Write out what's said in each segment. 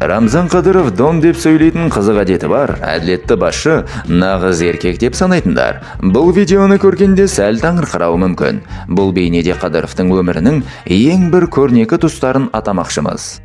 Рамзан Қадыров дон деп сөйлейтін қызық әдеті бар, әділетті басшы, нағыз еркек деп санайтындар бұл видеоны көргенде сәл таңырқырауы мүмкін. Бұл бейнеде Қадыровтың өмірінің ең бір көрнекі тұстарын атамақшымыз.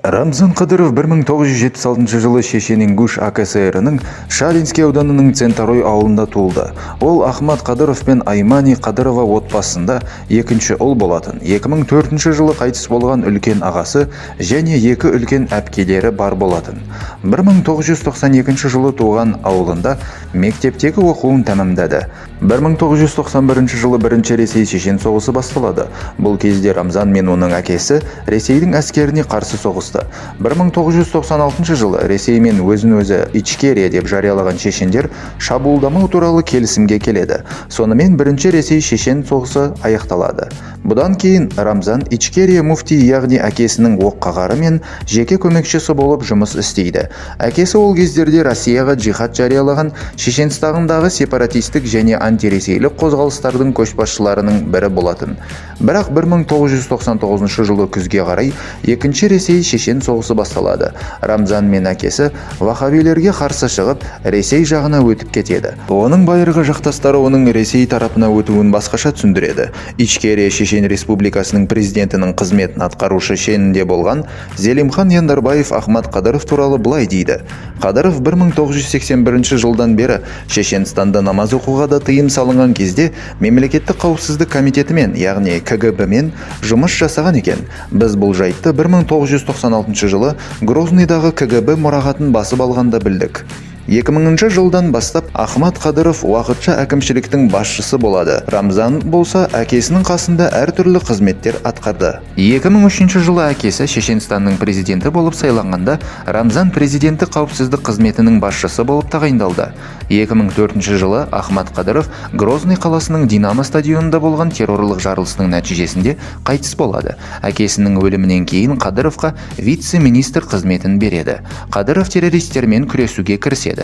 Рамзан Қадыров 1976 жылы Шешен-Ингуш АКСР-інің Шалинский ауданының Центорой ауылында туылды. Ол Ахмат Қадыров пен Аймани Қадырова отбасында екінші ұл болатын. 2004 жылы қайтыс болған үлкен ағасы және екі үлкен әпкелері бар болатын. 1992 жылы туған ауылында мектептегі оқуын тәмамдады. 1991 жылы бірінші Ресей-Шешен соғысы басталады. Бұл кезде Рамзан мен оның әкесі Ресейдің әскеріне қарсы соғысты. 1996 жылы Ресей мен өзін-өзі Ичкерия деп жариялаған шешендер шабуылдамау туралы келісімге келеді. Сонымен бірінші Ресей-Шешен соғысы аяқталады. Бұдан кейін Рамзан Ичкерия муфти, яғни әкесінің оққағары мен жеке көмекшісі болып жұмыс істейді. Әкесі ол кездерде Россияға джихад жариялаған Шешенстандағы сепаратистік және антиресейлік қозғалыстардың көшбасшыларының бірі болатын. Бірақ 1999 жылы күзге қарай екінші Ресей-Шешен соғысы басталады. Рамзан мен әкесі ваххабилерге қарсы шығып, Ресей жағына өтіп кетеді. Оның байырғы жақтастары оның Ресей тарапына өтуін басқаша түсіндіреді. Ичкерия Шешен Республикасының президентінің қызметін атқарушы шенінде болған Зелимхан Яндарбаев Ахмат Қадыров туралы былай дейді: Қадыров 1981 жылдан бері Шешенстанда намаз оқуға да тыйым салынған кезде Мемлекеттік қауіпсіздік комитетімен, яғни КГБ-мен жұмыс жасаған екен. Біз бұл жайтты 1996 жылы Грозныйдағы КГБ мұрағатын басып алғанда білдік. 2000 жылдан бастап Ахмат Қадыров уақытша әкімшіліктің басшысы болады. Рамзан болса, әкесінің қасында әртүрлі қызметтер атқарды. 2003 жылы әкесі Шешенстанның президенті болып сайланғанда, Рамзан президенттік қауіпсіздік қызметінің басшысы болып тағайындалды. 2004 жылы Ахмат Қадыров Грозный қаласының Динамо стадионында болған террорлық жарылыстың нәтижесінде қайтыс болады. Әкесінің өлімінен кейін Қадыровқа вице-министр қызметін береді. Қадыров террористермен күресуге кіріседі.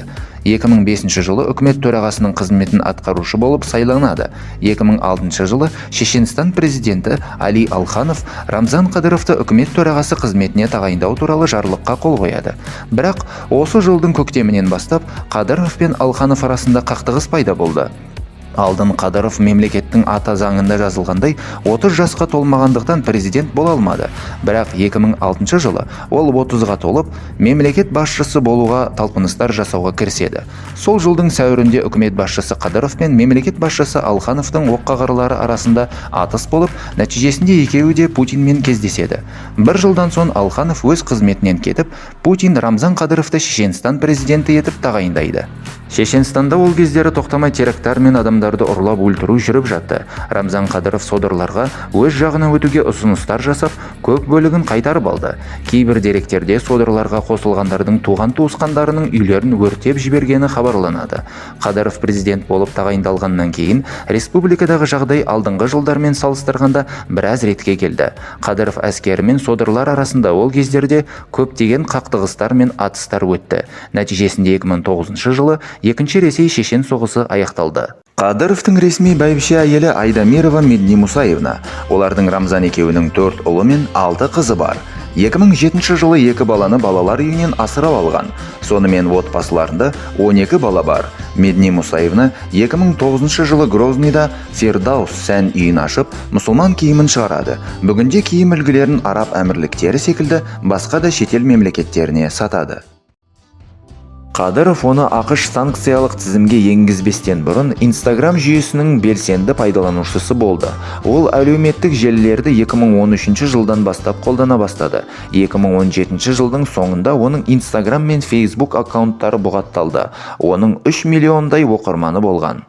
2005 жылы үкімет төрағасының қызметін атқарушы болып сайланады. 2006 жылы Шешенстан президенті Али Алханов Рамзан Қадыровты үкімет төрағасы қызметіне тағайындау туралы жарлыққа қол қояды. Бірақ осы жылдың көктемінен бастап Қадыров пен Алханов арасында қақтығыс пайда болды. Алдын Қадыров мемлекеттің ата заңында жазылғандай 30 жасқа толмағандықтан президент бола алмады. Бірақ 2006 жылы ол 30-ға толып, мемлекет басшысы болуға талпыныстар жасауға кіріседі. Сол жылдың сәуірінде үкімет басшысы Қадыров пен мемлекет басшысы Алхановтың оққағарлары арасында атыс болып, нәтижесінде екеуі де Путинмен кездеседі. Бір жылдан соң Алханов өз қызметінен кетіп, Путин Рамзан Қадыровты Шешенстан президенті етіп тағайындайды. Шешенстанда ол кездері тоқтамай теракттар мен адамдарды ұрлап өлтіру жүріп жатты. Рамзан Қадыров содырларға өз жағына өтуге ұсыныстар жасап, көп бөлігін қайтарып алды. Кейбір деректерде содырларға қосылғандардың туған туысқандарының үйлерін өртеп жібергені хабарланады. Қадыров президент болып тағайындалғаннан кейін республикадағы жағдай алдыңғы жылдармен салыстырғанда біраз ретке келді. Қадыров әскері мен содырлар арасында ол кездерде көптеген қақтығыстар мен атыстар өтті. Нәтижесінде 2009 жылы екінші Ресей-Шешен соғысы аяқталды. Қадыровтың ресми бәйбіше әйелі Айдамирова Медни Мусаевна. Олардың Рамзан екеуінің төрт ұлы мен алты қызы бар. 2007 жылы екі баланы балалар үйінен асырап алған. Сонымен отбасыларында 12 бала бар. Медни Мусаевна 2009 жылы Грозныйда Фирдаус сән үйін ашып, мұсылман киімін шығарады. Бүгінде киім үлгілерін Араб Әмірліктері секілді басқа да шетел мемлекеттеріне сатады. Қадыров оны АҚШ санкциялық тізімге енгізбестен бұрын Инстаграм жүйесінің белсенді пайдаланушысы болды. Ол әлеуметтік желілерді 2013 жылдан бастап қолдана бастады. 2017 жылдың соңында оның Инстаграм мен Facebook аккаунттары бұғатталды. Оның 3 миллиондай оқырманы болған.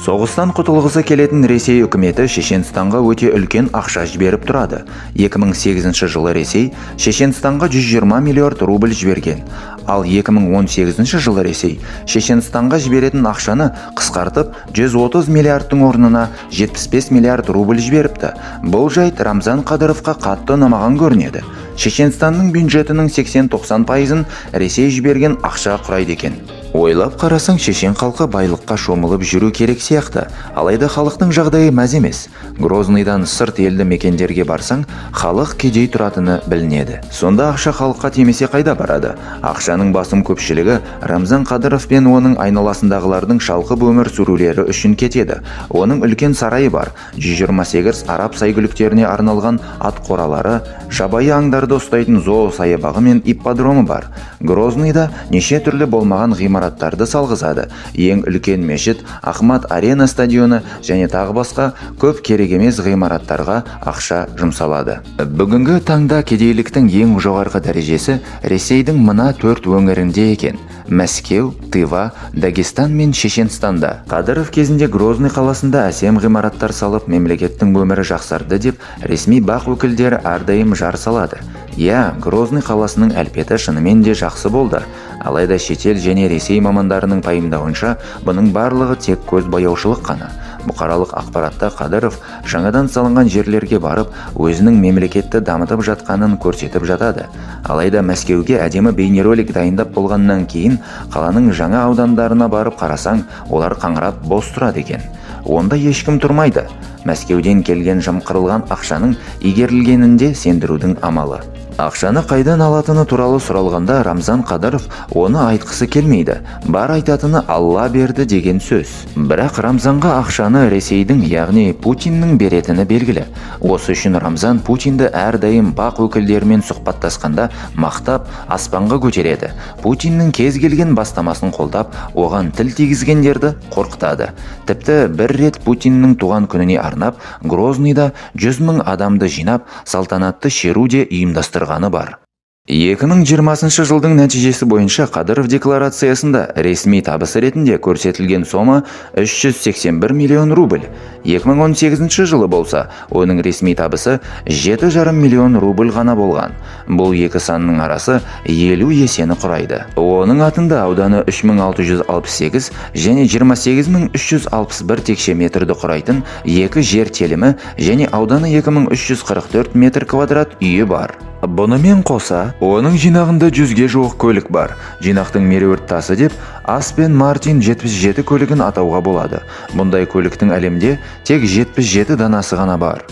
Соғыстан құтылғысы келетін Ресей үкіметі Шешенстанға өте үлкен ақша жіберіп тұрады. 2008 жылы Ресей Шешенстанға 120 миллиард рубль жіберген. Ал 2018 жылы Ресей Шешенстанға жіберетін ақшаны қысқартып, 130 миллиардтың орнына 75 миллиард рубль жіберіпті. Бұл жайт Рамзан Қадыровқа қатты ұнамаған көрінеді. Шешенстанның бюджетінің 80-90 пайызын Ресей жіберген ақша құрайды екен. Ойлап қарасаң, шешен халқы байлыққа шомылып жүру керек сияқты. Алайда халықтың жағдайы мәз емес. Грозныйдан сырт елді мекендерге барсаң, халық кедей тұратыны білінеді. Сонда ақша халыққа тимесе, қайда барады? Ақшаның басым көпшілігі Рамзан Қадыров пен оның айналасындағылардың шалқып өмір сүрулері үшін кетеді. Оның үлкен сарайы бар, 128 араб сәйгүліктеріне арналған ат қоралары, жабайы аңдарды ұстайтын зоо саябағы мен ипподромы бар. Грозныйда неше түрлі болмаған ғимараттарды салғызады. Ең үлкен мешіт, Ахмат Арена стадионы және тағы басқа көп керек емес ғимараттарға ақша жұмсалады. Бүгінгі таңда кедейліктің ең жоғарғы дәрежесі Ресейдің мына төрт өңірінде екен: Мәскеу, Тыва, Дагестан мен Шешенстанда. Қадыров кезінде Грозный қаласында әсем ғимараттар салып, мемлекеттің өмірі жақсарды деп ресми БАҚ өкілдері әрдайым жар салады. Иә, Грозный қаласының әлпеті шынымен де жақсы болды. Алайда шетел және Ресей мамандарының пайымдауынша, бұның барлығы тек көзбояушылық қана. Бұқаралық ақпаратта Қадыров жаңадан салынған жерлерге барып, өзінің мемлекетті дамытып жатқанын көрсетіп жатады. Алайда Мәскеуге әдемі бейнеролик дайындап болғаннан кейін қаланың жаңа аудандарына барып қарасаң, олар қаңырап бос тұрады екен. Онда ешкім тұрмайды. Мәскеуден келген жымқырылған ақшаның игерілгенінде сендірудің амалы. Ақшаны қайдан алатыны туралы сұралғанда, Рамзан Қадыров оны айтқысы келмейді. Бар айтатыны: «Алла берді» деген сөз. Бірақ Рамзанға ақшаны Ресейдің, яғни Путиннің беретіні белгілі. Осы үшін Рамзан Путинді әрдайым БАҚ өкілдерімен сұхбаттасқанда мақтап, аспанға көтереді. Путиннің кез келген бастамасын қолдап, оған тіл тигізгендерді қорқытады. Тіпті бір рет Путиннің туған күніне арнап Грозныйда 100 мың адамды жинап, салтанатты шеру де ұйымдастырғаны бар. 2020 жылдың нәтижесі бойынша Қадыров декларациясында ресми табысы ретінде көрсетілген сома 381 миллион рубль. 2018 жылы болса, оның ресми табысы 7,5 миллион рубль ғана болған. Бұл екі санның арасы 50 есені құрайды. Оның атында ауданы 3668 және 28361 текше метрді құрайтын екі жер телімі және ауданы 2344 метр квадрат үйі бар. Бұнымен қоса, оның жинағында 100-ге жуық көлік бар. Жинақтың меруерт тасы деп Астон Мартин 77 көлігін атауға болады. Бұндай көліктің әлемде тек 77 данасы ғана бар.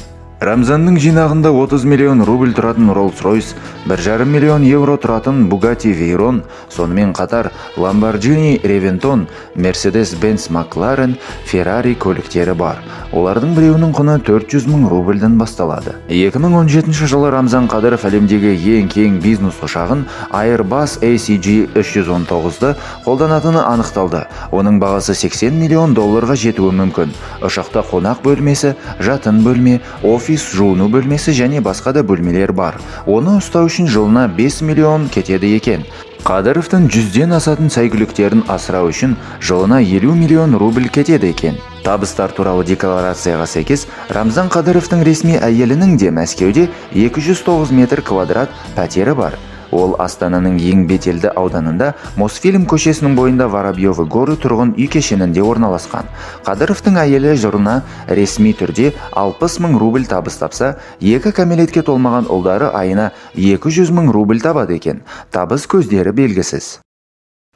Рамзанның жинағында 30 миллион рубль тұратын Rolls-Royce, 1,5 миллион евро тұратын Bugatti Veyron, сонымен қатар Lamborghini Reventon, Mercedes-Benz McLaren, Ferrari көліктері бар. Олардың біреуінің құны 400 мың рубльден басталады. 2017 жылы Рамзан Қадыров әлемдегі ең кең бизнес ұшағын Airbus ACJ 319-ды қолданатыны анықталды. Оның бағасы 80 миллион долларға жетуі мүмкін. Ұшақта қонақ бөлмесі, жатын бөлме, офис, жуыну бөлмесі және басқа да бөлмелер бар. Оны ұстау үшін жылына 5 миллион кетеді екен. Қадыровтың 100-ден асатын сәйгүліктерін асырау үшін жылына 50 миллион рубль кетеді екен. Табыстар туралы декларацияға сәйкес, Рамзан Қадыровтың ресми әйелінің де Мәскеуде 209 метр квадрат пәтері бар. Ол Астананың ең беделді ауданында, Мосфильм көшесінің бойында, Воробьевы горы тұрғын үй кешенінде орналасқан. Қадыровтың әйелі жылына ресми түрде 60 мың рубль табыс тапса, екі кәмелетке толмаған ұлдары айына 200 мың рубль табады екен. Табыс көздері белгісіз.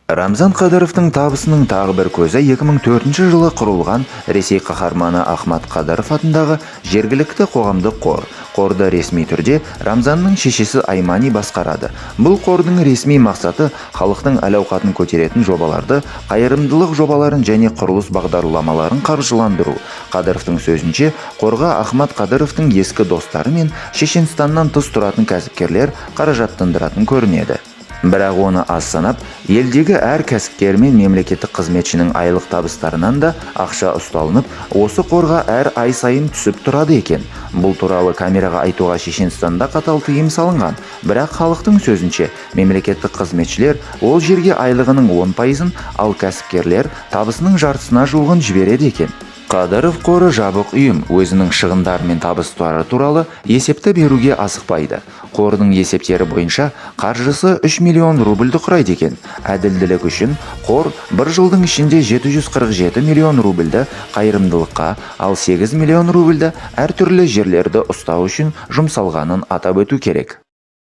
Рамзан Қадыровтың табысының тағы бір көзі 2004 жылы құрылған Ресей қаһарманы Ахмат Қадыров атындағы жергілікті қоғамдық қор. Қорды ресми түрде Рамзанның шешесі Аймани басқарады. Бұл қордың ресми мақсаты халықтың әл-ауқатын көтеретін жобаларды, қайырымдылық жобаларын және құрылыс бағдарламаларын қаржыландыру. Қадыровтың сөзінше, қорға Ахмат Қадыровтың ескі достары мен Шешенстаннан тыс тұратын кәсіпкерлер қаражаттандыратын көрінеді. Бірақ оны аз санап, елдегі әр кәсіпкер мен мемлекеттік қызметшінің айлық табыстарынан да ақша ұсталынып, осы қорға әр ай сайын түсіп тұрады екен. Бұл туралы камераға айтуға Шешенстанда қатал тыйым салынған. Бірақ халықтың сөзінше, мемлекеттік қызметшілер ол жерге айлығының 10 пайызын, ал кәсіпкерлер табысының жартысына жуығын жібереді екен. Қадыров қоры жабық ұйым, өзінің шығындары мен табыстары туралы есепті беруге асықпайды. Қордың есептері бойынша қаржысы 3 миллион рубльді құрайды екен. Әділділік үшін қор бір жылдың ішінде 747 миллион рубльді қайырымдылыққа, ал 8 миллион рубльді әртүрлі жерлерді ұстау үшін жұмсалғанын атап өту керек.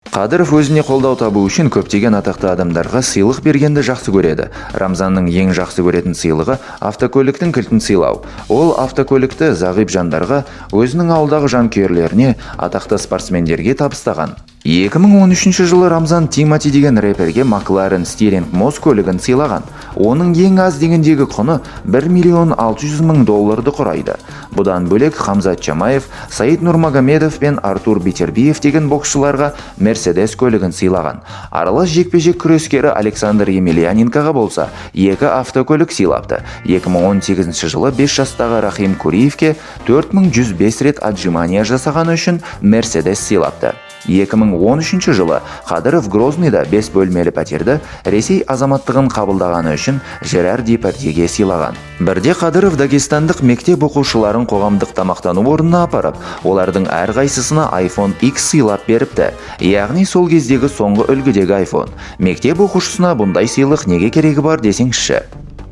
Қадыров өзіне қолдау табу үшін көптеген атақты адамдарға сыйлық бергенді жақсы көреді. Рамзанның ең жақсы көретін сыйлығы – автокөліктің кілтін сыйлау. Ол автокөлікті зағип жандарға, өзінің ауылдағы жанкүйерлеріне, атақты спортсмендерге табыстаған. 2013 жылы Рамзан Тимати деген рэперге Макларен Стерлинг Мосс көлігін сыйлаған. Оның ең аз дегендегі құны 1 миллион 600 мың долларды құрайды. Бұдан бөлек Хамзат Чамаев, Саид Нурмагомедов пен Артур Бетербиев деген боксшыларға Мерседес көлігін сыйлаған. Аралас жекпе-жек күрескері Александр Емельяненкоға болса, екі автокөлік сыйлапты. 2018 жылы 5 жастағы Рахим Куриевке 4105 рет отжимания жасағаны үшін Мерседес сыйлапты. 2013 жылы Қадыров Грозныйда 5 бөлмелі пәтерді Ресей азаматтығын қабылдағаны үшін Жерар Депардьеге сыйлаған. Бірде Қадыров дагестандық мектеп оқушыларын қоғамдық тамақтану орнына апарып, олардың әрқайсысына iPhone X сыйлап беріпті. Яғни сол кездегі соңғы үлгідегі iPhone. Мектеп оқушысына бұндай сыйлық неге керегі бар десеңізші.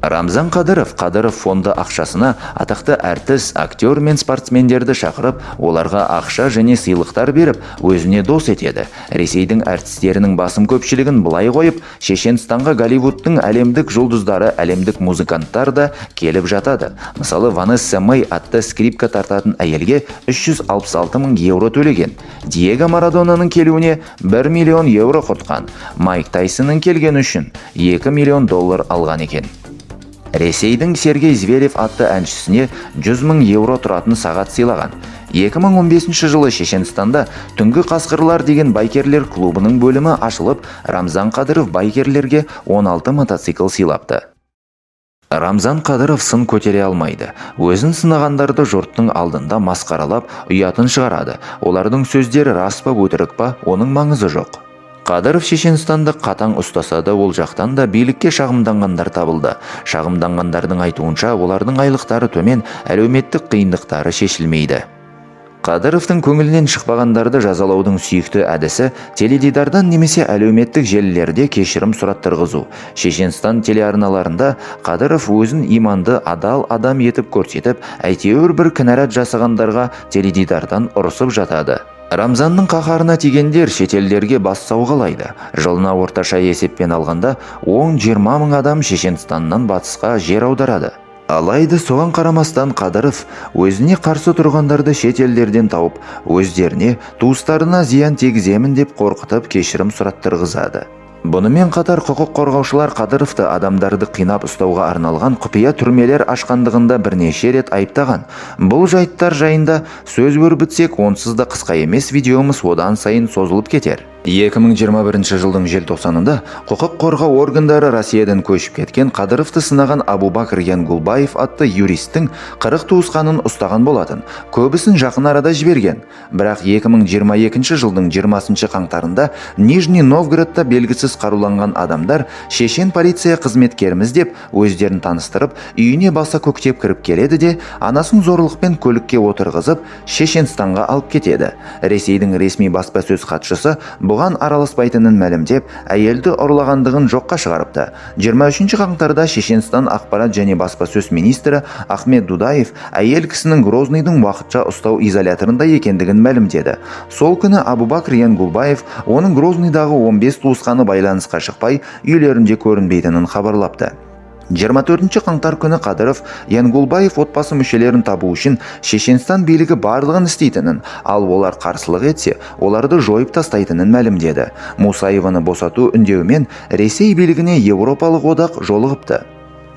Рамзан Қадыров Қадыров фонды ақшасына атақты әртіс, актер мен спортсмендерді шақырып, оларға ақша және сыйлықтар беріп, өзіне дос етеді. Ресейдің әртістерінің басым көпшілігін былай қойып, Шешенстанға Голливудтың әлемдік жұлдыздары, әлемдік музыканттар да келіп жатады. Мысалы, Ванесса Мэй атты скрипка тартатын әйелге 366 мың евро төлеген. Диего Марадонаның келуіне 1 миллион евро құртқан. Майк Тайсонның келгені үшін 2 миллион доллар алған екен. Ресейдің Сергей Зверев атты әншісіне 100 мың евро тұратын сағат сыйлаған. 2015 жылы Шешенстанда Түнгі қасқырлар деген байкерлер клубының бөлімі ашылып, Рамзан Қадыров байкерлерге 16 мотоцикл сыйлапты. Рамзан Қадыров сын көтере алмайды. Өзін сынағандарды жұрттың алдында масқаралап, ұятын шығарады. Олардың сөздері рас па, өтірік па, оның маңызы жоқ. Қадыров Шешенстанды қатаң ұстаса да, ол жақтан да билікке шағымданғандар табылды. Шағымданғандардың айтуынша, олардың айлықтары төмен, әлеуметтік қиындықтары шешілмейді. Қадыровтың көңілінен шықпағандарды жазалаудың сүйікті әдісі – теледидардан немесе әлеуметтік желілерде кешірім сұраттырғызу. Шешенстан телеарналарында Қадыров өзін иманды, адал адам етіп көрсетіп, әйтеуір бір кінәрат жасағандарға теледидардан ұрысып жатады. Рамзанның қаһарына тигендер шетелдерге бас сауғалайды. Жылына орташа есеппен алғанда 10-20 мың адам Шешенстаннан батысқа жер аударады. Алайда соған қарамастан Қадыров өзіне қарсы тұрғандарды шет елдерден тауып, өздеріне, туыстарына зиян тигіземін деп қорқытып, кешірім сұраттырғызады. Бұнымен қатар құқық қорғаушылар Қадыровты адамдарды қинап ұстауға арналған құпия түрмелер ашқандығында бірнеше рет айыптаған. Бұл жайттар жайында сөз өрбітсек, онсыз да қысқа емес видеомыз одан сайын созылып кетер. 2021 жылдың желтоқсанында құқық қорғау органдары Россиядан көшіп кеткен, Қадыровты сынаған Абубакр Янгулбаев атты юристтің 40 туысқанын ұстаған болатын. Көбісін жақын арада жіберген. Бірақ 2022 жылдың 20 қаңтарында Нижний Новгородта белгісіз қаруланған адамдар шешен полиция қызметкеріміз деп өздерін таныстырып, үйіне баса көктеп кіріп келеді де, анасын зорлықпен көлікке отырғызып, Шешенстанға алып кетеді. Ресейдің ресми баспасөз хатшысы бұған араласпайтынын мәлімдеп, әйелді ұрлағандығын жоққа шығарыпты. 23 қаңтарда Шешенстан ақпарат және баспасөз министрі Ахмед Дудаев әйел кісінің Грозныйдың уақытша ұстау изоляторында екендігін мәлімдеді. Сол күні Абубакр Янгулбаев оның Грозныйдағы 15 туысқаны байланысқа шықпай, үйлерінде көрінбейтінін хабарлапты. 24 қаңтар күні Қадыров Янгулбаев отбасы мүшелерін табу үшін Шешенстан билігі барлығын істейтінін, ал олар қарсылық етсе, оларды жойып тастайтынын мәлімдеді. Мусаеваны босату үндеуімен Ресей билігіне Еуропалық одақ жолығыпты.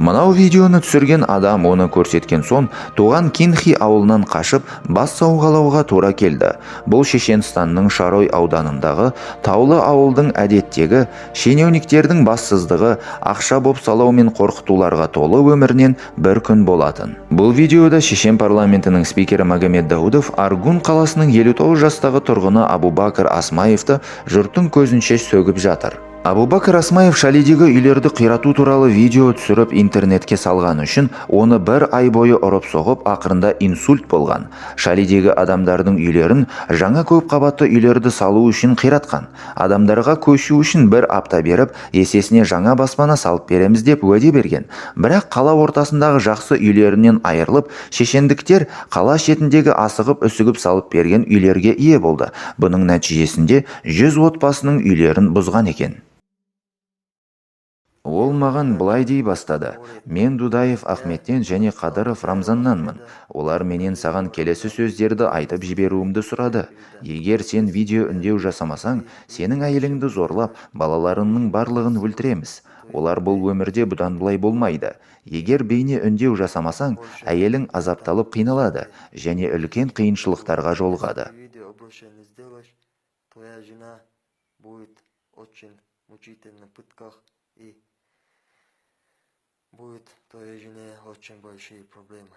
Мынау видеоны түсірген адам оны көрсеткен соң туған Кинхи ауылынан қашып, бас сауғалауға тура келді. Бұл Шешенстанның Шарой ауданындағы таулы ауылдың әдеттегі шенеуніктердің бассыздығы, ақша бопсалау мен қорқытуларға толы өмірінен бір күн болатын. Бұл видеода Шешен парламентінің спикері Магомед Даудов Аргун қаласының 59 жастағы тұрғыны Абубакр Асмаевты жұрттың көзінше сөгіп жатыр. Абубакар Асмаев Шалидегі үйлерді қирату туралы видео түсіріп, интернетке салғаны үшін оны бір ай бойы ұрып-соғып, ақырында инсульт болған. Шалидегі адамдардың үйлерін жаңа көп қабатты үйлерді салу үшін қиратқан. Адамдарға көшу үшін бір апта беріп, есесіне жаңа баспана салып береміз деп уәде берген. Бірақ қала ортасындағы жақсы үйлерінен айырылып, шешендіктер қала шетіндегі асығып үсігіп салып берген үйлерге ие болды. Бұның нәтижесінде 100 отбасының үйлерін бұзған екен. Ол маған былай дей бастады: «Мен Дудаев Ахметтен және Қадыров Рамзаннанмын. Олар менен саған келесі сөздерді айтып жіберуімді сұрады: егер сен видео үндеу жасамасаң, сенің әйеліңді зорлап, балаларыңның барлығын өлтіреміз. Олар бұл өмірде бұдан былай болмайды. Егер бейне үндеу жасамасаң, әйелің азапталып қиналады және үлкен қиыншылықтарға жолығады». Видео обращение сделаешь, твоя жена будет очень мучительно в пытках, и будет твоей жене очень большие проблемы.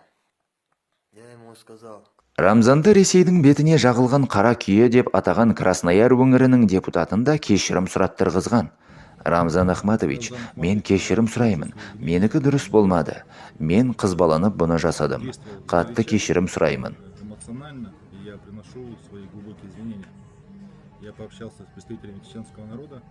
Я ему сказал, Рамзанды Ресейдің бетіне жағылған қара күйе деп атаған Краснояр өңірінің депутатын да кешірім сұраттырғызған. Рамзан Ахматович, мен кешірім сұраймын. Менікі дұрыс болмады. Мен қызбаланып бұны жасадым. Қатты кешірім сұраймын. Эмоционально, и я приношу свои глубокие извинения. Я пообщался с представителями чеченского народа.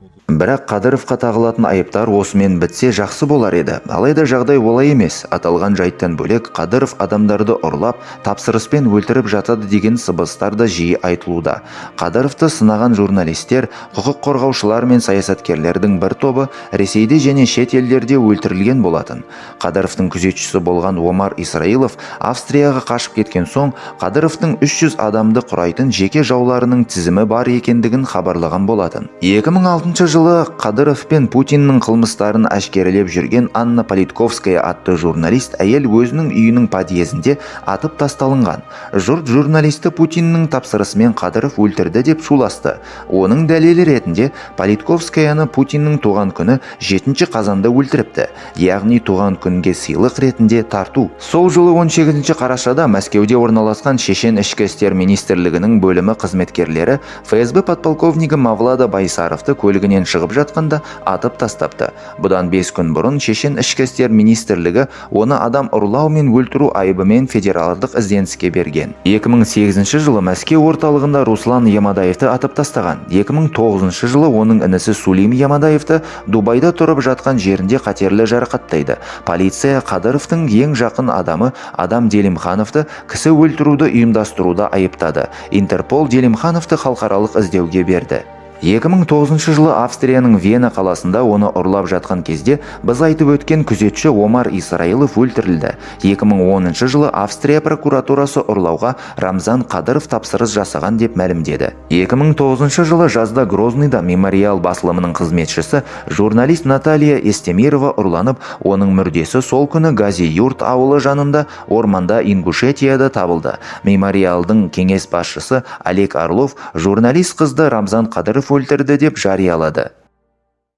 Вот. Бірақ Қадыровқа тағылатын айыптар осымен бітсе, жақсы болар еді. Алайда жағдай олай емес. Аталған жайттан бөлек, Қадыров адамдарды ұрлап, тапсырыспен өлтіріп жатады деген сыбыстар да жиі айтылуда. Қадыровты сынаған журналистер, құқық қорғаушылар мен саясаткерлердің бір тобы Ресейде және шет елдерде өлтірілген болатын. Қадыровтың күзетшісі болған Омар Исраилов Австрияға қашып кеткен соң, Қадыровтың 300 адамды құрайтын жеке жауларының тізімі бар екендігін хабарлаған болатын. 2006 жылы Қадыров пен Путиннің қылмыстарын әшкерелеп жүрген Анна Политковская атты журналист әйел өзінің үйінің подъезінде атып тасталынған. Жұрт журналисті Путиннің тапсырысымен Қадыров өлтірді деп шуласты. Оның дәлелі ретінде Политковскаяны Путиннің туған күні 7 қазанда өлтіріпті, яғни туған күнге сыйлық ретінде тарту. Сол жылы 18 қарашада Мәскеуде орналасқан Шешен ішкі істер министрлігінің бөлімі қызметкерлері ФСБ подполковнигі Мавлада Байсаровты көлігінен шығып жатқанда атып тастапты. Бұдан 5 күн бұрын Шешен ішкі істер министрлігі оны адам ұрлау мен өлтіру айыбымен федералдық ізденіске берген. 2008 жылы Мәскеу орталығында Руслан Ямадаевты атып тастаған. 2009 жылы оның інісі Сулим Ямадаевты Дубайда тұрып жатқан жерінде қатерлі жарақаттайды. Полиция Қадыровтың ең жақын адамы Адам Делимхановты кісі өлтіруді ұйымдастыруда айыптады. Интерпол Делимхановты халықаралық іздеуге берді. 2009 жылы Австрияның Вена қаласында оны ұрлап жатқан кезде біз айтып өткен күзетші Омар Исраилов өлтірілді. 2010 жылы Австрия прокуратурасы ұрлауға Рамзан Қадыров тапсырыс жасаған деп мәлімдеді. 2009 жылы жазда Грозныйда Мемориал басылымының қызметшісі журналист Наталья Эстемирова ұрланып, оның мүрдесі сол күні Гази Юрт ауылы жанында орманда, Ингушетияда табылды. Мемориалдың кеңес басшысы Олег Орлов журналист қызды Рамзан Қадыров өлтірді деп жариялады.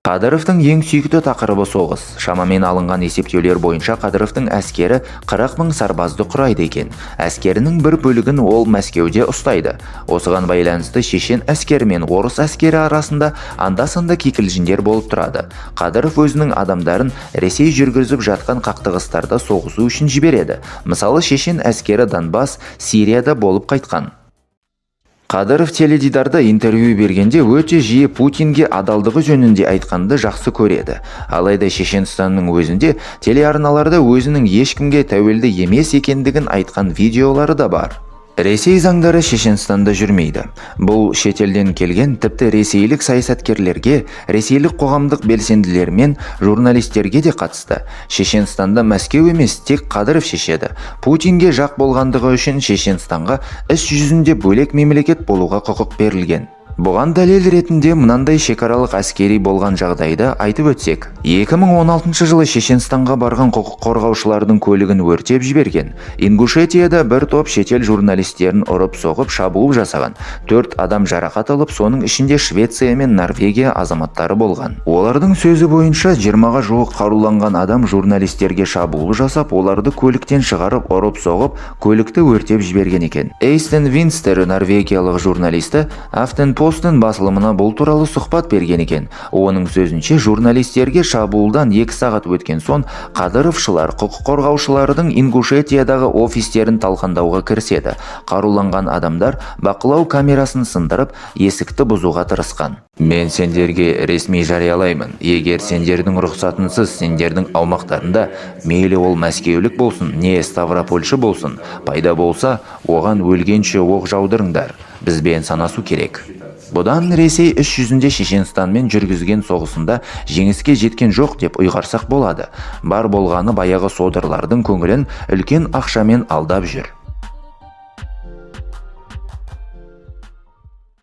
Қадыровтың ең сүйікті тақырыбы – соғыс. Шамамен алынған есептеулер бойынша, Қадыровтың әскері 40 мың сарбазды құрайды екен. Әскерінің бір бөлігін ол Мәскеуде ұстайды. Осыған байланысты шешен әскері мен орыс әскері арасында анда-санда кикілжіңдер болып тұрады. Қадыров өзінің адамдарын Ресей жүргізіп жатқан қақтығыстарда соғысу үшін жібереді. Мысалы, шешен әскері Донбасс, Сирияда болып қайтқан. Қадыров теледидарда интервью бергенде өте жиі Путинге адалдығы жөнінде айтқанды жақсы көреді. Алайда Шешенстанның өзінде телеарналарда өзінің ешкімге тәуелді емес екендігін айтқан видеолары да бар. Ресей заңдары Шешенстанда жүрмейді. Бұл шетелден келген тіпті ресейлік саясаткерлерге, ресейлік қоғамдық белсенділер мен журналистерге де қатысты. Шешенстанда Мәскеу емес, тек Қадыров шешеді. Путинге жақ болғандығы үшін Шешенстанға іс жүзінде бөлек мемлекет болуға құқық берілген. Бұған дәлел ретінде мынандай шекаралық әскери болған жағдайды айтып өтсек. 2016 жылы Шешенстанға барған құқық қорғаушылардың көлігін өртеп жіберген. Ингушетияда бір топ шетел журналистерін ұрып-соғып, шабуыл жасаған. Төрт адам жарақат алып, соның ішінде Швеция мен Норвегия азаматтары болған. Олардың сөзі бойынша, 20-ға жуық қаруланған адам журналистерге шабуыл жасап, оларды көліктен шығарып, ұрып-соғып, көлікті өртеп жіберген екен. Эйстен Винстер, норвегиялық журналисті Афтенпостен Постен басылымына бұл туралы сұхбат берген екен. Оның сөзінше, журналистерге шабуылдан 2 сағат өткен соң қадыровшылар құқық қорғаушылардың Ингушетиядағы офистерін талқандауға кіріседі. Қаруланған адамдар бақылау камерасын сындырып, есікті бұзуға тырысқан. «Мен сендерге ресми жариялаймын: егер сендердің рұқсатынсыз сендердің аумақтарында, мейлі ол мәскеулік болсын, не ставропольшы болсын, пайда болса, оған өлгенше оқ жаудырыңдар. Бізбен санасу керек». Бұдан Ресей іс жүзінде Шешенстанмен жүргізген соғысында жеңіске жеткен жоқ деп ұйғарсақ болады. Бар болғаны баяғы содырлардың көңілін үлкен ақшамен алдап жүр.